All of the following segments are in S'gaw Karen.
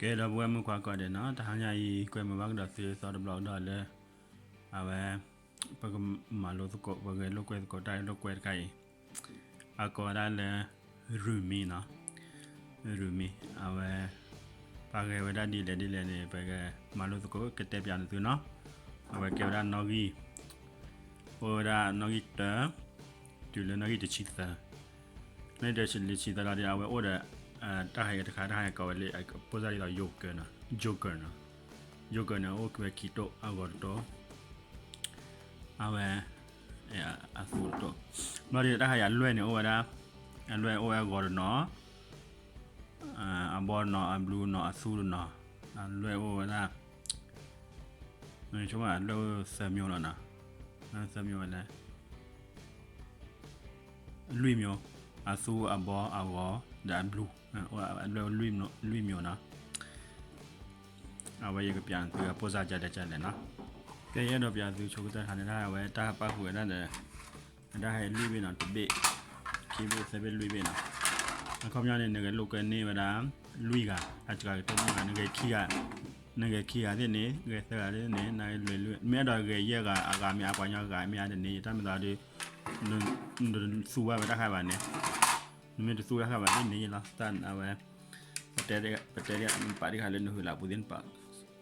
ကဲ ဒီပုၢ်ဝဲၢ်မုၣ်ခွါကိးဂၤဒဲးနီၤ, တဟါညါအံၤ ကွဲမုာ်ဘၣ်ကဒီးသုသီတဘျီကဒီးလၢ အဝဲ ပကမၤလိသကိး ပဂဲၤလိာ်ကွဲသကိးတၢ်လိာ်ကွဲတခါအံၤ, အကိးဝဲဒၣ်လၢ ရူၤမံနီၤ, ရူၤမံ အဝဲ ပှၤဂဲၤဝဲဒၣ်ဒ်လဲၣ်ဒ်လဲၣ်န့ၣ် ပကမၤလိသကိး ကတဲပၠးနသုနီၤ, အဝဲကဲဝဲဒၣ်နီၣ်ဂံၢ် အိၣ်ဝဲဒၣ်နီၣ်ဂံၢ်တၢ တုၤလၢနီၣ်ဂံၢ်တဆံသၢ, နီၣ်ဂံၢ်တဆံသၢလီၤဒီး အဝဲအိၣ်ဒီး တၢ်ဟဲက့ၤတခါ တၢ်ဟဲက့ၤကိးဝဲလၢ ဖိစၢ်ဒ်သိး yogurt နီၤ, yogurt နီၤ, yogurt န့ၣ် အိၣ်ဝဲခံတိၢ် အဂီၤတတိၢ်, အဝဲ အသူတတိၢ်, ဘျီဒီးတၢ်ဟဲက့ၤအလွဲၢ်န့ၣ် အိၣ်ဝဲဒၣ် အလွဲၢ်အိၣ်ဝဲအဂီၤတနီၤ အဘီတနီၤ အဘျူးတနီၤ အသူတနီၤ, အလွဲၢ်အိၣ်ဝဲဒၣ် နဆိကမိၣ်အလွဲၢ်အိၣ်သၢမျိုးလီၤနီၤ, သၢမျိုးဝဲလဲၣ်, လွံၢ်မျိုး, အသူ အဘီ အဂီၤ ဒီးအဘျူး, အလွဲၢ်အိၣ်လွံၢ်မျိုးနီၤ, အဝဲယကပၠးသုအဖိစၢ်ကလဲၣ်ကလဲၣ်နီၤ, ကဲ ယအဲၣ်ဒိးပၠးသုဆိကတၢၢ်တခါန့ၣ် တၢ်အဝဲတၢ်ပာ်ဃုာ်ဝဲဒၣ်ဒီး အတၢ်ဟဲလွံၢ်ဘ့ၣ်နီၤ, တဘ့ၣ် ခံဘ့ၣ် သၢဘ့ၣ် လွံၢ်ဘ့ၣ်နီၤ, အခီပညီန့ၣ် နဂဲၤလိာ်ကွဲန့ၢ်ဝဲဒၣ် လွံၢ်ဂၤ, အစှၤကတၢၢ်လွံၢ်ဂၤ, နဂဲၤခံဂၤ, နဂဲၤခံဂၤသ့ၣ်န့ၣ် ဂဲၤသၢဂၤသ့ၣ်န့ၣ် နဂဲၤလွံၢ်လွံၢ်, မ့ၢ်အဲၣ်ဒိးဂဲၤယဲၢ်ဂၤ အဂၤမ့ၢ်အါ ပှၤကညီဂၤမ့ၢ်အါတန့ၢ်, တၢ်မ့ၢ်သးဒီး နတသူဝဲတၢ်ခါဘၣ်န့ၣ်, နမ့ၢ်တသူတၢ်ခါဘၣ်သ့ၣ်န့ၣ်လီၤ, တၢ်အဝဲ ပတဲဒ်ခါလၢနဟုးလၢ်ပူၤသ့ၣ်န့ၣ် ပာ်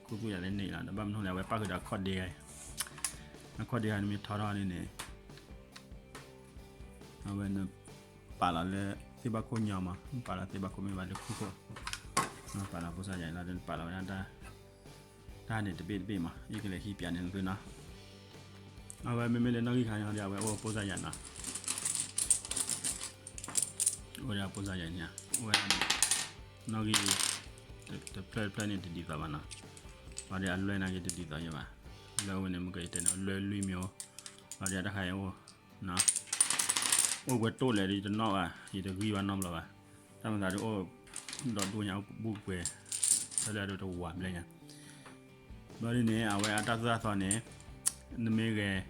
ခူသူၣ်ယၤသ့ၣ်န့ၣ်လီၤ, ဒီးဘၣ်မနုၤလဲၣ် အဝဲပာ်ဃုာ်ဒီးအခီၣ်ဒ့ဂၤ, အခီၣ်ဒ့ဂၤနမ့ၢ်ထီထီၣ်န့ၣ်န့ၣ် အဝဲနပာ်လီၤလၢသ့ၣ်ဘၣ်ခိၣ်ညီမး, နပာ်လီၤသ့ၣ်ဘၣ်ခိၣ်မ့ၢ်ဘၣ်လၢခိၣ်ခိၣ်, နပာ်လီၤဖိစၢ်ယၤလီၤ, နပာ်လီၤဝဲဒၣ် တၢ်န့ၣ်တဘ့ၣ်တဘ့ၣ်မး, ယကလဲၤဟံးပၠးန့ၣ်နသုနီၤ, အဝဲမ့မ့ၢ်လၢနီၣ်ဂံၢ်ခါန့ၣ်ဒီး အဝဲအိၣ်ဖိစၢ်ယၤနီၤ, အိၣ်ဒီးဖိစၢ်ယၤန့ၣ်, အိၣ်ဝဲ နီၣ်ဂံၢ် တဖျၢၣ်တဖျၢၣ်န့ၣ်တဒ်သိးဘၣ်နီၤ, ဘၣ်ဒီးအလွဲၢ်နာ်က့တဒ်သိးယဲဘၣ်, လွဲၢ်ဝဲန့ၣ် မ့ၢ်ကယတဲန့ၣ် လွဲၢ်လွံၢ်မျိုး, ဘၣ်ဒီးတၢ်ခါအံၤအိၣ် အိၣ်ပှဲၤတိၢ်လဲၣ်ဒီးယတနီၣ်ဘၣ်, ယတဂံၢ်ဘၣ်နီတဘျီဘၣ်, တၢ်မၤသးဒ်အိၣ် ဒီးဒိၣ်ညါအိၣ်ပဘူၣ်ပှဲၤ, တၢ်လၢအဒိတဝၤဘျဲၣ်ညါ, ဘျီဒ်န့ၣ် အဝဲအတၢ်သိၣ်တၢ်သီန့ၣ်, နမ့ၢ်ဂဲၤ,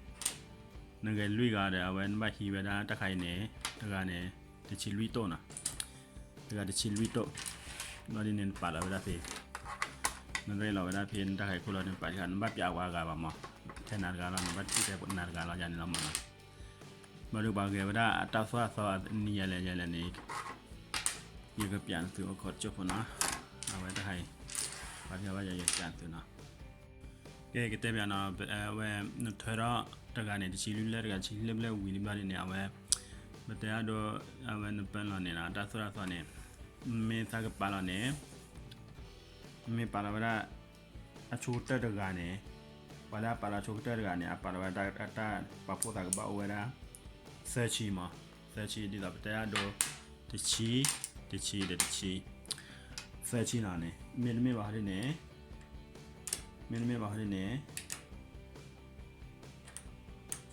နဂဲၤလွံၢ်ဂၤဒီး အဝဲနဘၣ်ဟံးဝဲဒၣ်တၢ်ခါအံၤန့ၣ်, တဂၤန့ၣ် တဆံလွံၢ်တိၢ်နီၤ, တဂၤတဆံလွံၢ်တိၢ်, ဘျီဒ်န့ၣ် နပာ်လီၤဝဲဒၣ်ဖဲ နရ့လီၤဝဲဒၣ်ဖဲ နတၢ်ခါအံၤခိၣ်လီၤန့ၣ် ပာ်တခါ နဘၣ်ပၠးဝဲအဂၤဘၣ်မး, ထဲနၤတဂၤလီၤ နဘၣ်ထံၣ်ထဲနၤတဂၤလီၤ ယၤန့ၣ်လီၤမးနီၤ, ဘျီဒုးပှၤဂဲၤဝဲဒၣ်အတၢ်သိၣ်တၢ်သီအနံၤယဲလဲၣ်ယဲလဲၣ်န့ၣ်, ယကပၠးနသုအိၣ်ခိးတစိၢ်ဖိနီၤ, အဝဲတၢ်ခါအံၤ, ပှၤဖဲဝဲယကပၠးနသုနီၤ, ကဲ ကတဲပၠးနီၤ, အဝဲ နထၢထီၣ်တဂၤန့ၣ် တဆံလွံၢ်လၢ တဂၤတဆံလွံၢ်လၢဝံၤလံဘျီဒ်န့ၣ် အဝဲ ပတဲအဒိ အဝဲနပၢလီၤန့ၣ်နီၤ တၢ်သိၣ်တၢ်သီန့ၣ်, မ့ၢ်သးကပာ်လီၤန့ၣ်, မ့ၢ်ပာ်လီၤဝဲဒၣ် အဆိကတၢၢ်တဂၤန့ၣ်, ပှၤလၢအပာ်လီၤဆိကတၢၢ်တဂၤန့ၣ် အပာ်လီၤဝဲဒၣ်တၢ် ပာ်ဖှိၣ်သးကဘၣ်အိၣ်ဝဲဒၣ် သၢဆံမး, သၢဆံ ဒ်သိးပတဲအဒိ တဆံ, တဆံဒီးတဆံ, သၢဆံလီၤန့ၣ် မ့တမ့ၢ်ဘၣ်ဟီဒ်န့ၣ်, မ့တမ့ၢ်ဘၣ်ဟီဒ်န့ၣ်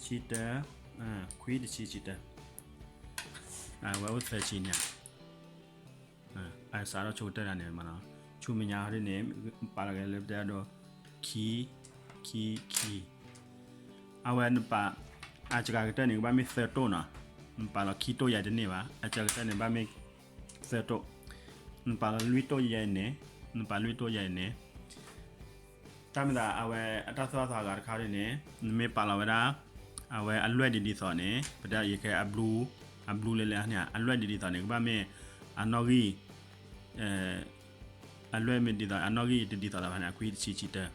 ဆံတၢ, ခွံ တဆံ ဆံတၢ, အဝဲအိၣ်သၢဆံန့ၣ်ဧါ, အစးထီၣ်ဆိကတၢၢ်တဂၤန့ၣ်မးနီၤ, ဆူမဲာ်ညါဟီဒ်န့ၣ် ပာ်လီၤက့ၤလၢပတဲအဒိ ခံ, ခံ, ခံ, အဝဲနပာ် အစှၤကတၢၢ်န့ၣ် ကဘၣ်မ့ၢ်သၢတိၢ်နီၤ, နပာ်လီၤခံတိၢ်ယဲတန့ၢ်ဘၣ်, အစှၤကတၢၢ်န့ၣ် ဘၣ်မ့ၢ်သၢတိၢ်, နပာ်လီၤလွံၢ်တိၢ်ယဲအံၤန့ၣ်, နပာ်လွံၢ်တိၢ်ယဲအံၤန့ၣ် တၢ်မ့ၢ်သးအဝဲအတၢ်သိၣ်တၢ်သီအဂၤတခါဒ်န့ၣ် နမ့ၢ်ပာ်လီၤဝဲဒၣ် အဝဲအလွဲၢ်ဒ်ဒ်သိးန့ၣ် ပတဲယကဲအဘျူး, အဘျူးလဲၤလဲၤန့ၣ် အလွဲၢ်ဒ်ဒ်သိးန့ၣ် ကဘၣ်မ့ၢ်အနီၣ်ဂံၢ် အလွဲၢ်မ့ၢ်ဒ်သိး အနီၣ်ဂံၢ်တဒ်သိးလိာ်သးဘၣ်န့ၣ် အခွံတဆံဆံတၢ,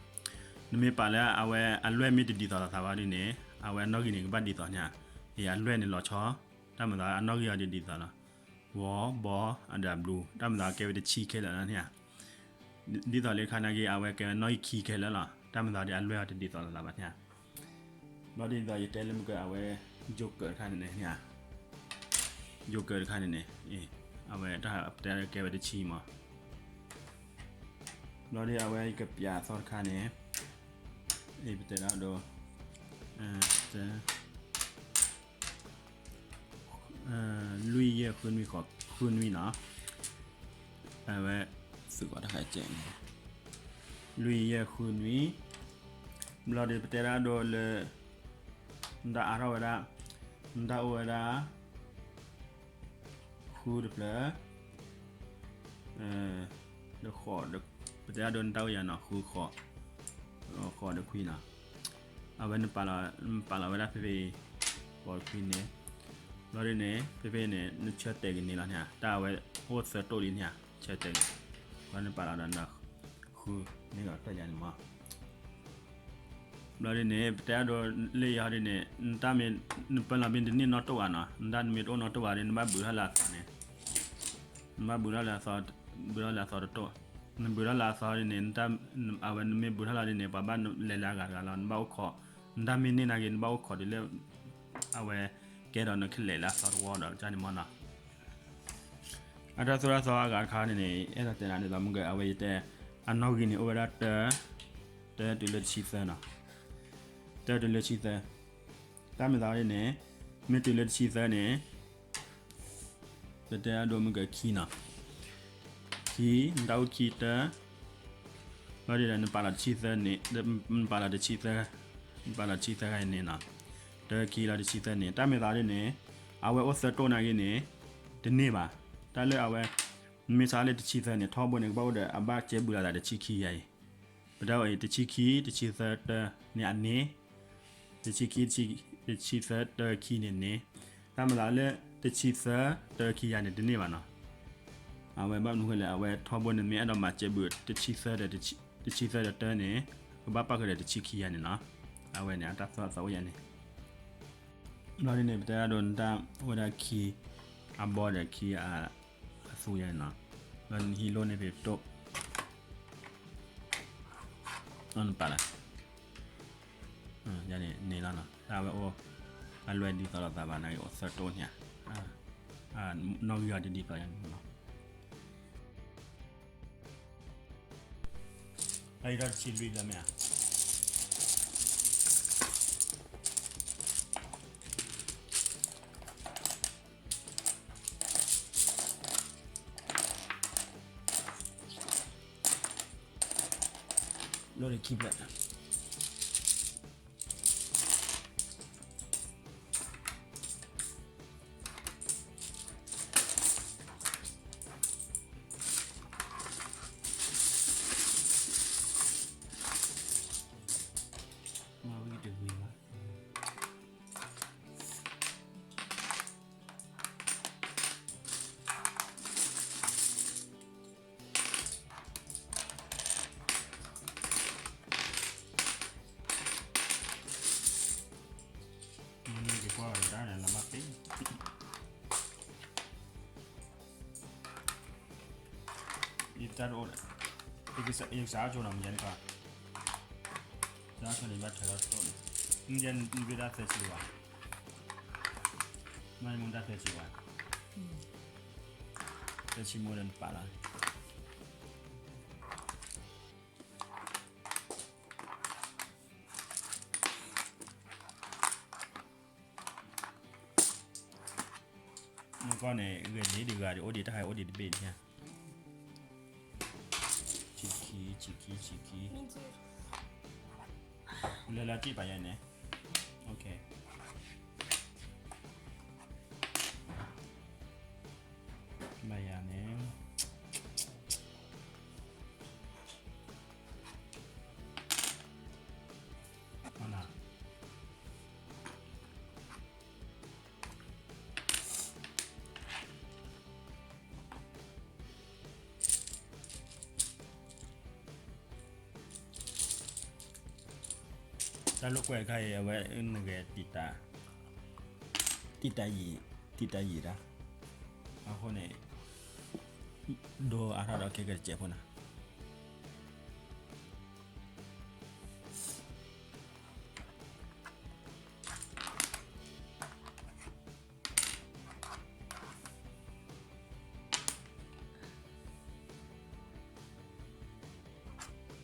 နမ့ၢ်ပာ်လၢအဝဲအလွဲၢ်မ့ၢ်တဒ်သိးလိာ်သးဘၣ်ဒ်န့ၣ် အဝဲအနီၣ်ဂံၢ်န့ၣ် ကဘၣ်ဒ်သိးန့ၣ်ဧါ, အလွဲၢ်န့ၣ်လီၤဆီ, တၢ်မ့ၢ်သးအနီၣ်ဂံၢ်အီၤဒ်ဒ်သိးလီၤ, ဂီၤ, ဘီ, အဒီးအဘျူး, တၢ်မ့ၢ်သးကဲဝဲတဆံခဲလၢာ်လီၤန့ၣ်ဧါ, ဒ်သိးလၢခါနာ်က့ အဝဲကဲဝဲနီၣ်ဂံၢ်ခံခဲလၢာ်လီၤ, တၢ်မ့ၢ်သးဒီးအလွဲၢ်အီၤတဒ်သိးလိာ်သးဘၣ်န့ၣ်ဧါ ဘျီဒ်သိးယတဲလၢမုၢ်ကၢအဝဲ ယိၤကၢၣ်တခါန့ၣ်န့ၣ်, ယိၤကၢၣ်တခါန့ၣ်န့ၣ်, အဝဲတၢ်တဲကဲဝဲတဆံမး, ဘျီဒ်အဝဲယကပျးအသီတခါန့ၣ်, ပတဲဒၣ်ဒီး လွံၢ်ယဲၢ်ဃုနွံဃုနွံနီၤ, အဝဲ သုးကီးတခါကဲ လွံၢ်ယဲၢ်ဃုနွံ, ဘျီဒ်ပတဲဒၣ်ဒီးလၢ နတၢ်အါထီၣ်ဝဲဒၣ်, နတၢ်အိၣ်ဝဲဒၣ် ဃုတဖျၢၣ်, ဒီး ဃိး, ပတဲအဒိနတၢ်အိၣ်ယၤနီၤ ဃုဃိး, ဃိးဒီးခွံနီၤ. အဝဲနပာ်လီၤဝဲဒၣ်ဖဲဖဲအံၤ ဃိးဒီးခွံန့ၣ်, ဘျီဒ်န့ၣ် ဖဲဖဲန့ၣ် နဆၢတဲာ်က့ၤန့ၣ်လီၤန့ၣ်ဧါ, တၢ်အဝဲအိၣ်သၢတိၢ်လံန့ၣ်ဧါ, ဆၢတဲာ်က့ၤ, ဘျီနပာ်လီၤဒီးနဃုန့ၢ်ဒီးတၢ်ယၤန့ၣ်မး. ဘျီဒ်န့ၣ် ပတဲအဒိလၢယၤဒ်န့ၣ် နတၢ်မ့ၢ် နပၢလီၤမ့ၢ်တန့ၢ်နီတိၢ်ဘၣ်နီၤ, နတၢ်မ့ၢ်တအိၣ်နီတိၢ်ဘၣ်ဒီး နဘၣ်ဘုးထီၣ်လၢအသီန့ၣ်, နဘၣ်ဘုးထီၣ်လၢအသီ, ဘုးထီၣ်လၢအသီတတိၢ်, နဘုးထီၣ်လၢအသီဒ်န့ၣ် အဝဲနမ့ၢ်ဘုးထီၣ်လီၤဒ်န့ၣ် ပှၤဘၣ်လဲၤလၢအဂၤတဂၤလီၤ, နဘၣ်အိၣ်ခိး, နတၢ်မ့ၢ်န့ၢ်နာ်က့ နဘၣ်အိၣ်ခိးတုၤလၢ အဝဲ ကဲဒီးနကလဲၤလၢအသီတဝီဒီးကန့ၣ်မးနီၤ. အတၢ်သိၣ်တၢ်သီအဂၤတခါန့ၣ်န့ၣ် အဲၣ်ဒိးတဲနၤဒ်သိးမုၢ်ဂဲၤ အဝဲယတဲ အနီၣ်ဂံၢ်န့ၣ် အိၣ်ဝဲဒၣ်တၢ, တၢတုၤလၢတဆံသၢနီၤ, တၢတုၤလၢတဆံသၢ, တၢ်မ့ၢ်သးဒ်န့ၣ် မ့ၢ်တုၤလၢတဆံသၢန့ၣ် ပတဲအဒိမုၢ်ဂဲၤခံနီၤ, ခံ, နတၢ်အိၣ်ခံတၢ, ဘျီဒ်ဒီး နပာ်လီၤတဆံသၢန့ၣ်, နပာ်လီၤတဆံသၢ, နပာ်လီၤတဆံသၢဂၤန့ၣ်နီၤ, တၢခံလီၤတဆံသၢန့ၣ် တၢ်မ့ၢ်သးဒ်န့ၣ် အဝဲအိၣ်သၢတိၢ်နာ်က့န့ၣ် တန့ၢ်ဘၣ်, တၢ်လၢအဝဲ မ့ၢ်ဆါလၢတဆံသၢန့ၣ် ထီဘိန့ၣ် ကဘၣ်အိၣ်ဒီး အဘၣ်ကဲဘုးလိာ်သးတဆံခံယၤအံၤ, ပတဲအံၤ တဆံခံ တဆံသၢတၢန့ၣ်အန့ၣ်, တဆံခံ, တဆံသၢတၢခံန့ၣ်န့ၣ်, တၢ်မ့ၢ်သးလၢ တဆံသၢတၢခံယၤန့ၣ် တန့ၢ်ဘၣ်နီၤ. အဝဲဘၣ်မနုၤဃိလဲၣ် အဝဲထီဘိန့ၣ်မ့ၢ်အဲၣ်ဒိးမၤကဲဘုး တဆံသၢဒီး တဆံသၢဒီးတၢန့ၣ် ကဘၣ်ပာ်ဃုာ်ဒီးတဆံခံယၤန့ၣ်နီၤ. အဝဲန့ၣ် အတၢ်သိၣ်တၢ်သီအိၣ်ယၤန့ၣ် ဘျီဒ်န့ၣ် ပတဲအဒိနတၢ်အိၣ်ဝဲဒၣ်ခံ အဘီဒီးခံ အသူယၤန့ၣ်နီၤ. ဘျီနဟံးလိၢ်န့ၢ်ဖဲပတိၢ် နပာ်လီၤ, ယန့ၣ်န့ၣ်လီၤနီၤ. တၢ်ဝဲအိၣ် အလွဲၢ်ဒ်သိးလိာ်သးဘၣ်နာ်က့ အိၣ်သၢတိၢ်န့ၣ်ဧါ, နီၣ်ဂံၢ်အီၤတဒ်သိးယၤန့ၣ်လီၤ. တၢ်အံၤထီၣ်တဆံလွံၢ်လၢမ့ၢ်ဧါ. လိၣ်န့ၣ်ခံဖျၢၣ် မၤဝံၤတဂ့ၤဘၣ်. မ့ၢ်က့ၤကွၢ်ဝဲဒၣ်န့ၣ် လၢမၤပ့ၤ ယတၢ်တအိၣ်ဒီး ယကစးအီၣ်ကၠိနီၤ မ့ၢ်ယဲန့ၣ်ကီး စးအီၣ်ကၠိန့ၣ် ဘၣ်ထွဲဒီးတအိၣ်န့ၣ် မ့ၢ်ယဲန့ၣ် မ့ၢ်ဒၣ်သၢဆံဝါ မ့ၢ်မ့ၢ်ဒၣ်သၢဆံဝါ သၢဆံမိၢ်ဒီးနပာ်လီၤ နကီၢ်န့ၣ် ဂဲၤန့ၢ်ဒံးဂၤဒီး အိၣ်ဒံးတၢ်ဟဲအိၣ်ဒံးတဘ့ၣ်န့ၣ် ဆံခံ ဆံခံ ဆံခံ လၢလၢတံၢ်ပာ်ယဲန့ၣ် ဘၣ်ယၤန့ၣ် တၢ်လိာ်ကွဲတခါအံၤ အဝဲနဂဲၤ တံာ်တာ်ယံာ် တံာ်တာ်ယံာ်တၢ် အဃိန့ၣ် ဒိအါထီၣ်ဒီးခဲကတစဲးဖိန့ၣ် အံၤန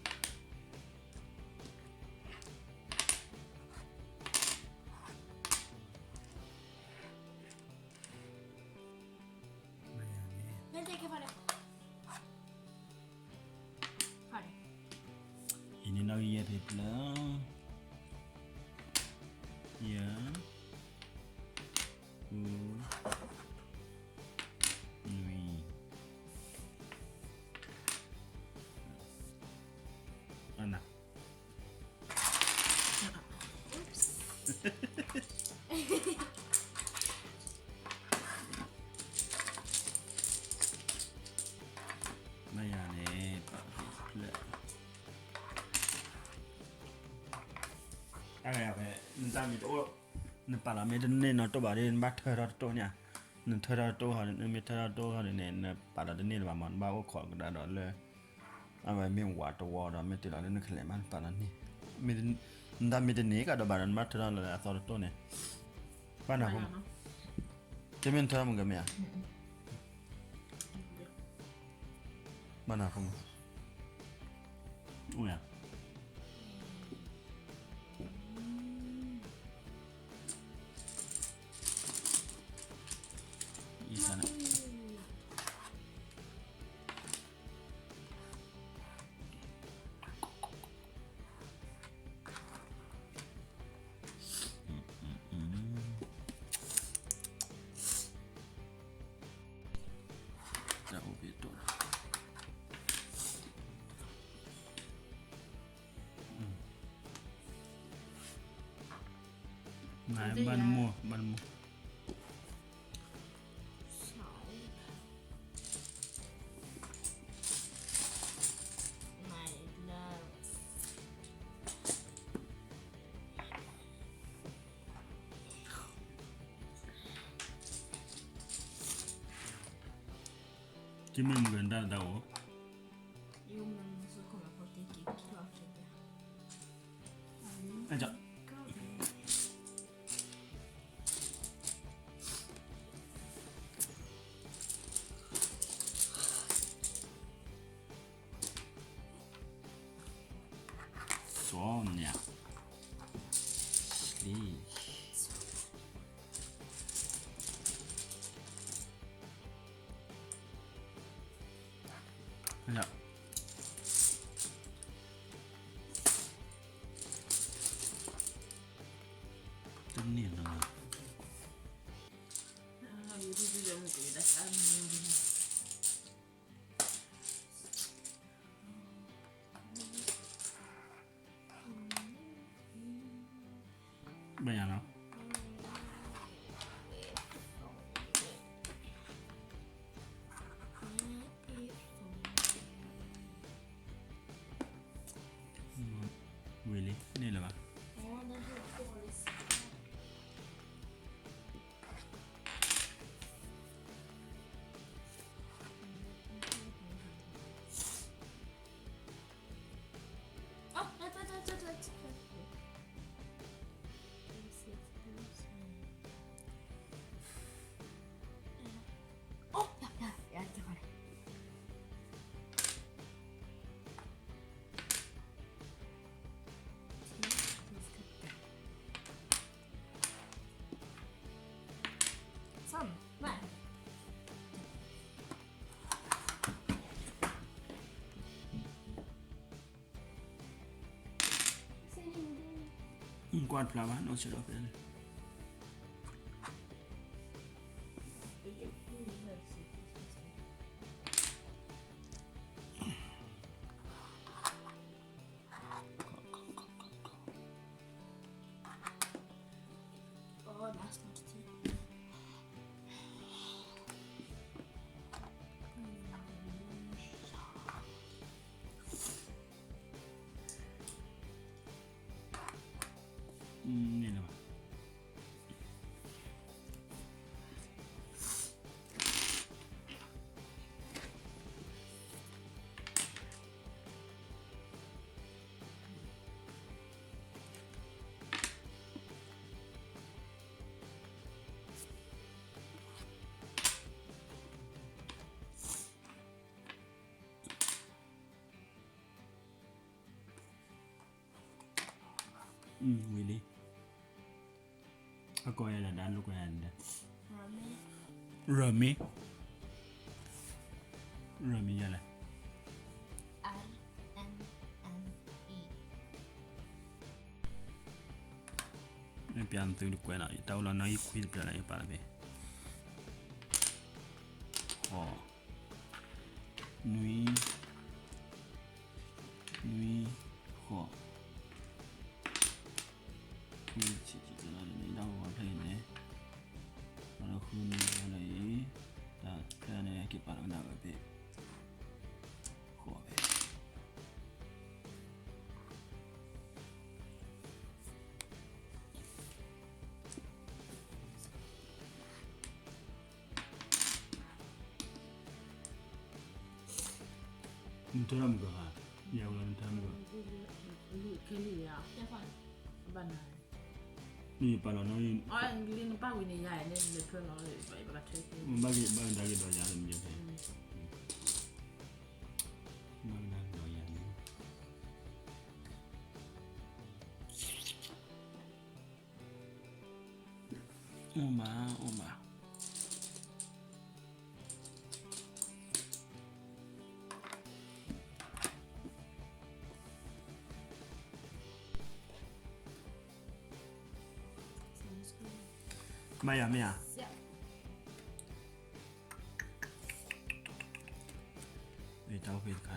့ၣ်နီၣ်ဂံၢ်ယဲၢ်ဖဲပျၢၤ ယဲၢ် ဃု နွံ န မ့ၢ်ယၤန့ၣ် ပာ်ဖျဲး တၢ်ဂၤဖဲ နတၢ်မ့ၢ်တအိၣ် နပာ်လီၤမ့ၢ်တန့ၢ်နီတိၢ်ဘၣ်ဒီး နဘၣ်ထၢထီၣ်တတိၢ်န့ၣ်ဧါ, နထၢထီၣ်တတိၢ်ဟီဒီး နမ့ၢ်ထၢထီၣ်တတိၢ်ဟီဒီးန့ၣ် နပာ်လီၤတန့ၢ်လၢၤဘၣ်မး နဘၣ်အိၣ်ခိးကဒါဒီးလၢ အဝဲမ့ၢ်ဝးတဝီဒီး မ့ၢ်တုၤလီၤလၢနကလဲၤမး နပာ်လီၤန့ၢ်, နတၢ်မ့ၢ်တန့ၢ်ကဒီးဘၣ်ဒီး နဘၣ်ထၢထီၣ်လၢအသီတတိၢ်န့ၣ်, ဘၣ်နၢ်ဟူမး, တမ့ၢ်နထၢထီၣ်မုၢ်ကမဲၣ်ဧါ, ဘၣ်နၢ်ဟူမး, အိၣ်ယၤ အံၤစန့ၣ် တၢ်အိၣ်ဖဲတိၣ်လီၤ, ဘၣ်နမိၢ် ဘၣ်နမိၢ် My love. ကမ့ၢ်မုၢ်ကနၣ်တၢ်အိၣ်, အ Sonia. Please. တန့ၢ်နီၤ ဘၣ်ယၤနီၤ ဝံၤလံ န့ၣ်လၢၤဘၣ် ကွၢ်တဖျါဘၣ် နီၢ်ဆၢဒီးဖဲန့ၣ် န့ၣ်လၢၤဘၣ် ဝံၤလံ အကိးယၤဒၣ် ဒၣ်လိာ်ကွဲယၤဒၣ် ရမံ ရမံယၤလဲၣ် မ့ၢ်ပျးသုတကွဲးနီၤ ယတၢ်အိၣ်လီၤနီၢ်ဂံၢ်ခွံတပျၢၤလၢယပာ်လီၤဖဲ နွံ နွံ နွံ နထၢထီၣ်မုၢ်ကဟါ, ယဝဲလီၤနထၢမုၢ်ကဟါ, ခဲလံယါ, ဘၣ်နၤ, နပာ်လီၤနီၤ, လၢနပာ်ဝံၤန့ၣ်ယါန့ၣ် နဖၢလီၤ, ဘၣ်က့ၤဘၣ်ကဒါက့ၤဒီးယၤလၢမ့ၢ်, ဘၣ်ကဒါက့ၤဒီးယၤန့ၣ်, အိၣ်မး အိၣ်မး. မ့ၢ်ယၤ မ့ၢ်ယၤ, တၢ်အိၣ်ဖဲတခါ,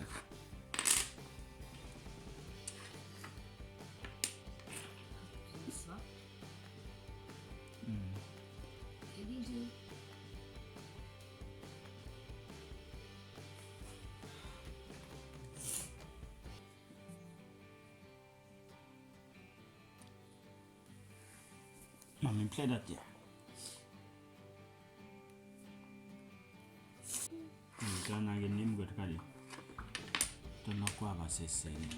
မ့ၢ်ဖျဲၣ်ဒၣ်တက့ၢ်, တၢ်နာ်က့ၤန့ၢ်မုၢ်ကတခါဒံး, တနီၢ်ကွၢ်ဘၣ်စဲးစဲးန့ၣ်,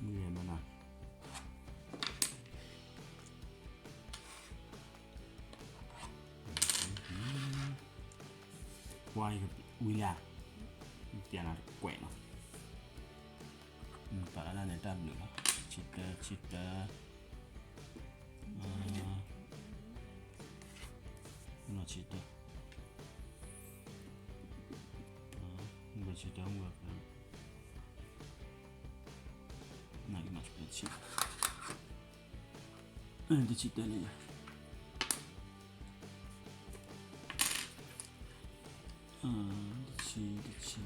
မုၢ်ယဲၢ်မနၤ ကွၢ်ဝံၤလၢ်, ပျဲနၤတကွဲးနီၤ, ပာ်လၢဒၣ်န့ၣ်တၢ်ဘျုးလီၤ, ဆံတၢ ဆံတၢ, လီၤဆံတၢ, မုၢ်ဆံတၢ မုၢ်, နာ်က့ၤမၤဆူၣ်ဆံ တဆံတၢန့ၣ်, တဆံ တဆံ,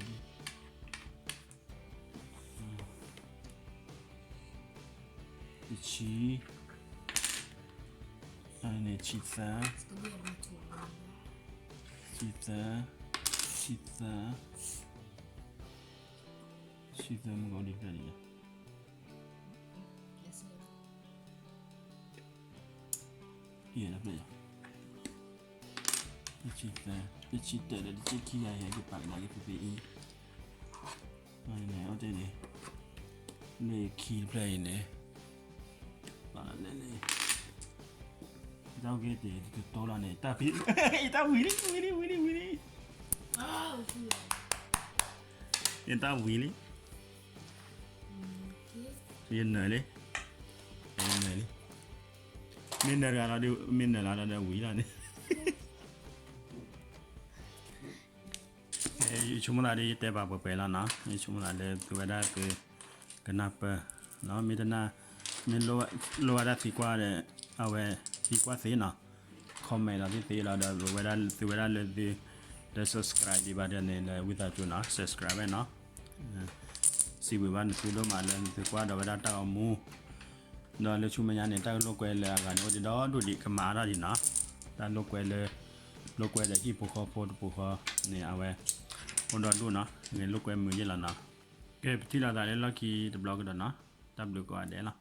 တဆံ, န့ၣ် ဆံသၢ, ဆံသၢ, ဆံသၢ, ဆံသၢမ့ၢ်ကီးဒ်ဖျၢၣ်န့ၣ် ယဲၢ်ဖျၢၣ်ယၤ, တဆံသၢ, တဆံတၢဒီးတဆံခံဂၤ ယကပာ်ကဒါက့ၤဖဲဖဲအံၤ, အဝဲန့ၣ် လၢခံတဖျၢၣ်အံၤန့ၣ်, ပာ်လၢလၢ တၢ်အိၣ်က့ၤတကတိၤလီၤန့ၣ်, တၢ်ဝံၤလံ ဝံၤလံ ဝံၤလံ ဝံၤလံ, ယတၢ်ဝံၤလံ, ယနၢၤလံ, ယနၢၤလံ, မ့ၢ်နၢၤတဂၤလီၤဒီး မ့ၢ်နၢၤလီၤဒီးဝံၤလီၤန့ၣ်, ယဆိကမိၣ်သးဒီး ယတဲပာ်ပှဲၤပှဲၤလီၤနီၤ, ယဆိကမိၣ်သးလၢသုဝဲဒၣ်သု ကနၢ်ပၢၢ်, မ့ၢ်တနၢ်, မ့ၢ်လိၣ်ဝဲဒၣ်သံကွၢ်ဒီး အဝဲသံကွၢ်သ့နီၤ, comment ဒီးသ့သ့လီၤဒီး ပဝဲဒၣ်သုဝဲဒၣ်လၢသု တ subscribe ဒံးဘၣ်ဒီးန့ၣ် လၢဝံသးစူၤနီၤ subscribe ဝဲနီၤ, စံးဘျုးဘၣ်နသုဒိၣ်မးလၢနသုကွၢ်ဒီးဝဲဒၣ်တၢ်ဂီၤမူ ဒီးလၢဆူမဲာ်ညါန့ၣ် တၢ်လိာ်ကွဲလၢအဂၤန့ၣ် အိၣ်ဒံးဒီဒူၣ်ဒံး ကမၤအါထီၣ်ဒံးနီၤ, တၢ်လိာ်ကွဲလၢ လိာ်ကွဲဒီးဟံၣ်ဖိဃီဖိတပူၤဃီန့ၣ် အဝဲ အိၣ်ဒီဒူၣ်နီၤ, ဂ့ၤလိာ်ကွဲမုာ်ယ့ၢ်လီၤနီၤ, ကဲ ပထံၣ်လိာ်သးလၢလီၢ်ခံတဘျီကဒီးနီၤ, တၢ်ဘျုးကိးဂၤဒဲးလီၤ.